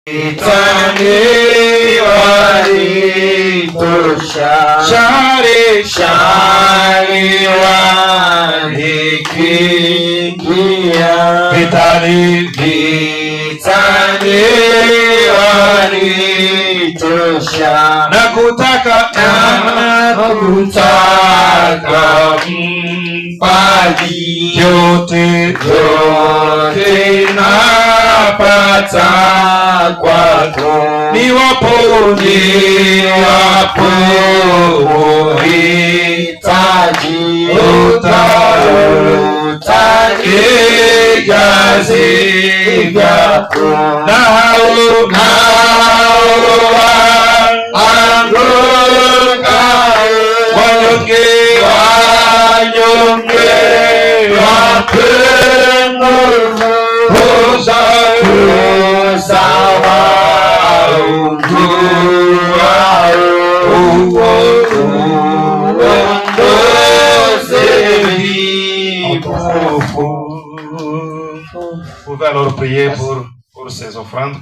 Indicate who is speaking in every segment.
Speaker 1: Vitani walitosha, shari shari walikimbia, vitani vitani walitosha, nakutaka nakutaka mpaji, vyote vyote napata kwako, niwapo niwapo uhitaji, utanijazi vyako, nao nao waangukayo, wanyonge wanyonge wape nguvu za waunguao, uondoze vipofu.
Speaker 2: Vous pouvez alors prier pour ces offrandes.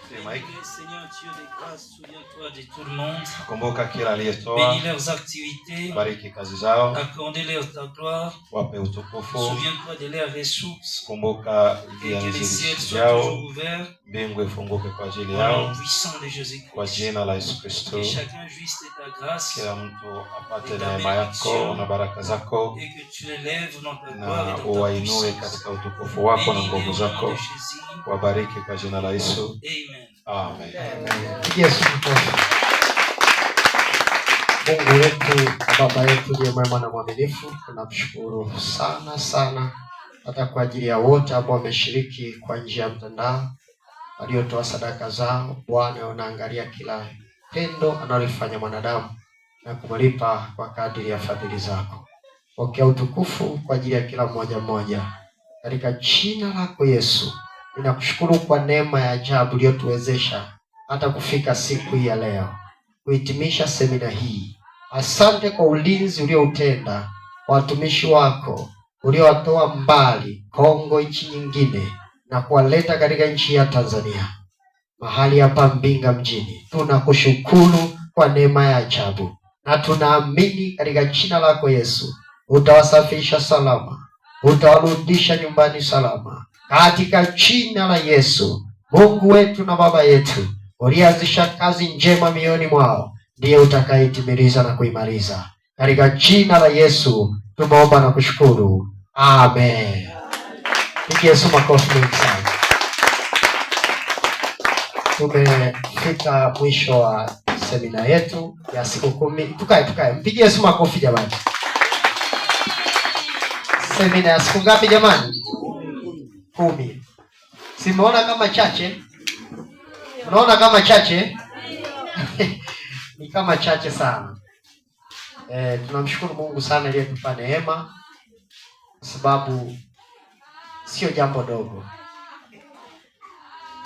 Speaker 2: C'est Mike.
Speaker 3: Seigneur Dieu de grâce, souviens-toi de tout le monde.
Speaker 2: Kumbuka kila aliyetoa,
Speaker 3: Bénis leurs activités.
Speaker 2: Bariki kazi zao,
Speaker 3: Accordez-leur ta gloire.
Speaker 2: Wape utukufu.
Speaker 3: Souviens-toi de leurs ressources.
Speaker 2: Kumbuka
Speaker 3: Et que le ciel soit
Speaker 2: yao,
Speaker 3: toujours ouvert.
Speaker 2: Mbingu ifunguke kwa ajili
Speaker 3: Au
Speaker 2: yao,
Speaker 3: nom puissant de
Speaker 2: kwa
Speaker 3: Jésus-Christ.
Speaker 2: Jina la Yesu Kristo.
Speaker 3: Que chacun jouisse de ta grâce
Speaker 2: Kila mtu apate neema yako na baraka zako,
Speaker 3: et que tu l'élèves dans ta gloire
Speaker 2: na
Speaker 3: et dans ta
Speaker 2: uwainue
Speaker 3: puissance.
Speaker 2: Katika utukufu wako na
Speaker 3: Bénis-les
Speaker 2: nguvu
Speaker 3: au nom
Speaker 2: zako.
Speaker 3: de Jésus.
Speaker 2: Wabariki kwa jina la Yesu.
Speaker 3: Amen.
Speaker 2: Amen.
Speaker 4: Pigia Yesu makofi. Mungu wetu na Baba yetu ndiye mwema na mwaminifu, tunamshukuru sana sana, hata kwa ajili ya wote ambao wameshiriki kwa njia ya mtandao, waliotoa sadaka zao. Bwana, unaangalia kila tendo analofanya mwanadamu na kumlipa kwa kadiri ya fadhili zako. Pokea utukufu kwa ajili ya kila mmoja mmoja, katika jina lako Yesu. Ninakushukuru kwa neema ya ajabu iliyotuwezesha hata kufika siku hii ya leo kuhitimisha semina hii. Asante kwa ulinzi ulioutenda kwa watumishi wako uliowatoa mbali Kongo, nchi nyingine, na kuwaleta katika nchi ya Tanzania, mahali hapa Mbinga mjini. Tunakushukuru kwa neema ya ajabu na tunaamini katika jina lako Yesu utawasafisha salama, utawarudisha nyumbani salama, katika jina la Yesu. Mungu wetu na Baba yetu, ulianzisha kazi njema mioyoni mwao, ndiye utakayeitimiliza na kuimaliza. Katika jina la Yesu tumeomba na kushukuru, amen. Pigia Yesu makofi mengi sana. Tumefika mwisho wa semina yetu ya siku 10. Tukae, tukae, mpigie Yesu makofi jamani. Semina ya siku ngapi jamani? 10. Simeona kama chache? Unaona kama chache? Ni kama chache sana. Tunamshukuru Mungu sana aliyetupa neema, kwa sababu sio jambo dogo.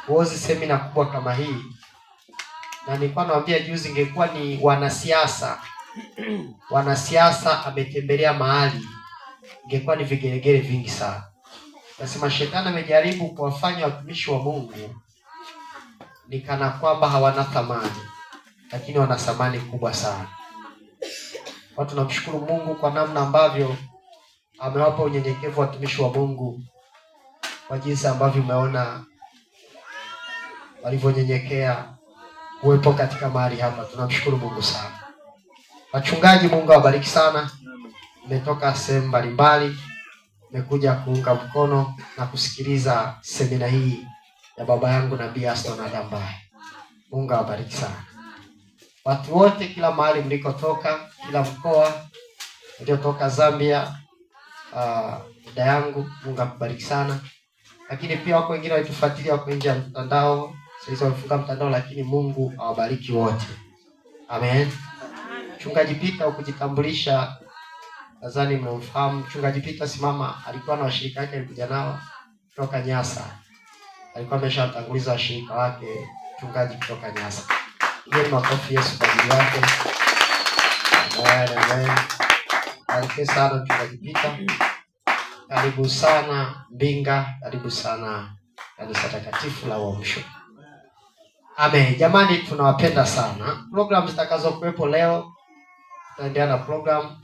Speaker 4: Huozi semina kubwa kama hii. Na nilikuwa nawaambia juzi, ingekuwa ni wanasiasa, wanasiasa ametembelea mahali, ingekuwa ni vigelegele vingi sana. Nasema shetani amejaribu kuwafanya watumishi wa Mungu ni kana kwamba hawana thamani, lakini wana thamani kubwa sana. Kwa tunamshukuru Mungu kwa namna ambavyo amewapa unyenyekevu watumishi wa Mungu, kwa jinsi ambavyo umeona walivyonyenyekea kuwepo katika mahali hapa. Tunamshukuru Mungu sana. Wachungaji, Mungu awabariki sana. Mmetoka sehemu mbalimbali, mmekuja kuunga mkono na kusikiliza semina hii ya baba yangu Nabii Aston Adambaye. Mungu awabariki sana. Watu wote kila mahali mlikotoka, kila mkoa, mliotoka Zambia, dada yangu, Mungu akubariki sana. Lakini pia wako wengine walitufuatilia wako nje ya mtandao, sasa wamefunga mtandao, lakini Mungu awabariki wote. Amen. Mchungaji Peter, ukujitambulisha, nadhani mnamfahamu Mchungaji Peter. Simama, alikuwa na washirika wake, alikuja nao kutoka Nyasa. Alikuwa ameshatanguliza washirika wake, mchungaji kutoka Nyasa. Pigeni makofi Yesu kwa ajili yake. Amen, amen. Asante sana Mchungaji Peter. Karibu sana Mbinga, karibu sana Kanisa Takatifu la Uamsho. Amen. Jamani, tunawapenda sana. Program zitakazokuwepo leo, tutaendelea na program.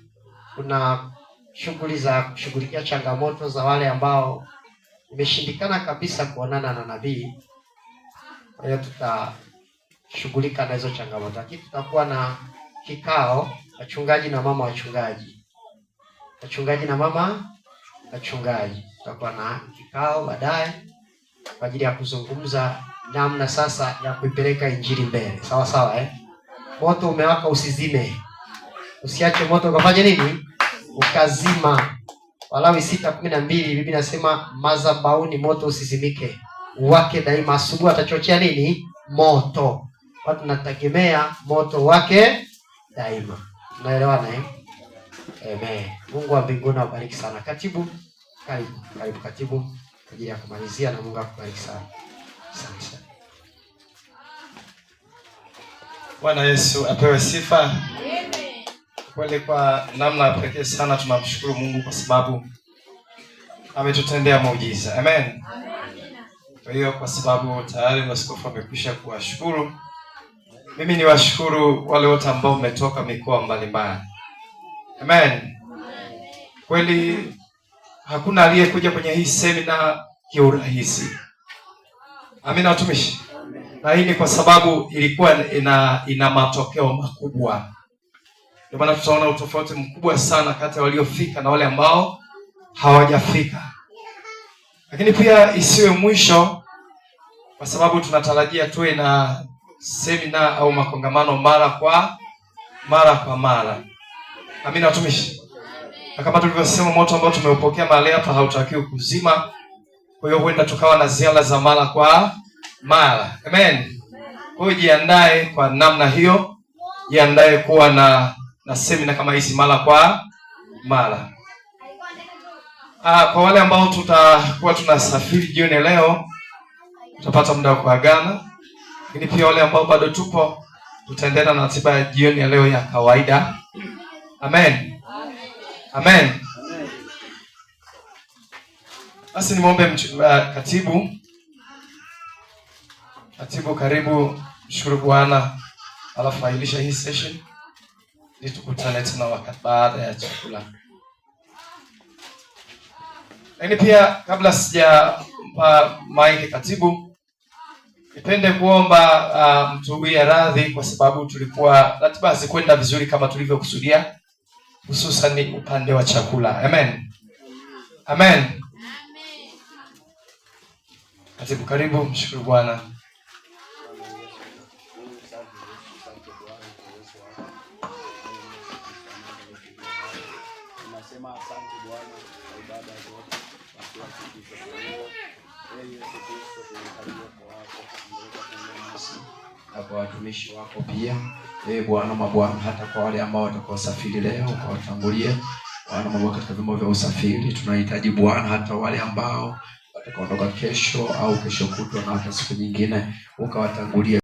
Speaker 4: Kuna shughuli za kushughulikia changamoto za wale ambao imeshindikana kabisa kuonana na nabii. Kwa hiyo tutashughulika na hizo changamoto, lakini tutakuwa na kikao wachungaji na mama wachungaji, wachungaji na mama wachungaji. Tutakuwa na kikao baadaye kwa ajili ya kuzungumza namna sasa ya kuipeleka injili mbele, sawa sawa, eh? Moto umewaka usizime, usiache moto ukafanye nini, ukazima. Walawi 6:12 Biblia inasema madhabahuni moto usizimike, wake daima. Asubuhi atachochea nini? Moto. Watu tunategemea moto wake daima. Tunaelewana eh? Amen. Mungu wa mbinguni awabariki sana. Katibu, karibu, karibu katibu kwa ajili ya kumalizia, na Mungu akubariki sana. Asante sana.
Speaker 2: Bwana Yesu apewe sifa. Kweli kwa namna ya pekee sana tunamshukuru Mungu kwa sababu ametutendea muujiza. Amen. Kwa hiyo kwa sababu tayari maaskofu amekwisha kuwashukuru, mimi niwashukuru wale wote ambao mmetoka mikoa mbalimbali. Amen. Kweli hakuna aliyekuja kwenye hii semina kiurahisi. Amina watumishi. Na hii ni kwa sababu ilikuwa ina matokeo makubwa. Ndio maana tutaona utofauti mkubwa sana kati ya waliofika na wale ambao hawajafika. Lakini pia isiwe mwisho, kwa sababu tunatarajia tuwe na semina au makongamano mara kwa mara kwa mara. Amina watumishi. Na kama tulivyosema, moto ambao tumeupokea mahali hapa hautakiwi kuzima. Kwa hiyo huenda tukawa na ziara za mara kwa mara. Amen. Kwa hiyo jiandae kwa namna hiyo, jiandae kuwa na semina kama hizi mara kwa mara. Kwa wale ambao tutakuwa tunasafiri jioni leo, tutapata muda wa kuagana, lakini pia wale ambao bado tupo, tutaendelea na ratiba ya jioni ya leo ya kawaida. Amen. Amen. Basi nimwombe katibu. Katibu, karibu, mshukuru Bwana, alafu ailisha hii session ili tukutane tena wakati baada ya chakula. Lakini pia kabla sijampa mic katibu, nipende kuomba mtuwie radhi kwa sababu tulikuwa ratiba hazikwenda vizuri kama tulivyokusudia, hususan upande wa chakula. Amen. Amen. Katibu, karibu, mshukuru Bwana.
Speaker 5: Tunasema asante Bwana kwa ibada zote na kila kitu kilichofanyika. Ee Yesu Kristo, tunahitaji uwepo wako, endelea kuongea nasi
Speaker 6: na kwa watumishi wako pia. Ee Bwana mabwana, hata kwa wale ambao watakaosafiri leo ukawatangulie Bwana mabwana katika vyombo vya usafiri. Tunahitaji Bwana hata wale ambao watakaondoka kesho au kesho kutwa na hata siku nyingine ukawatangulie.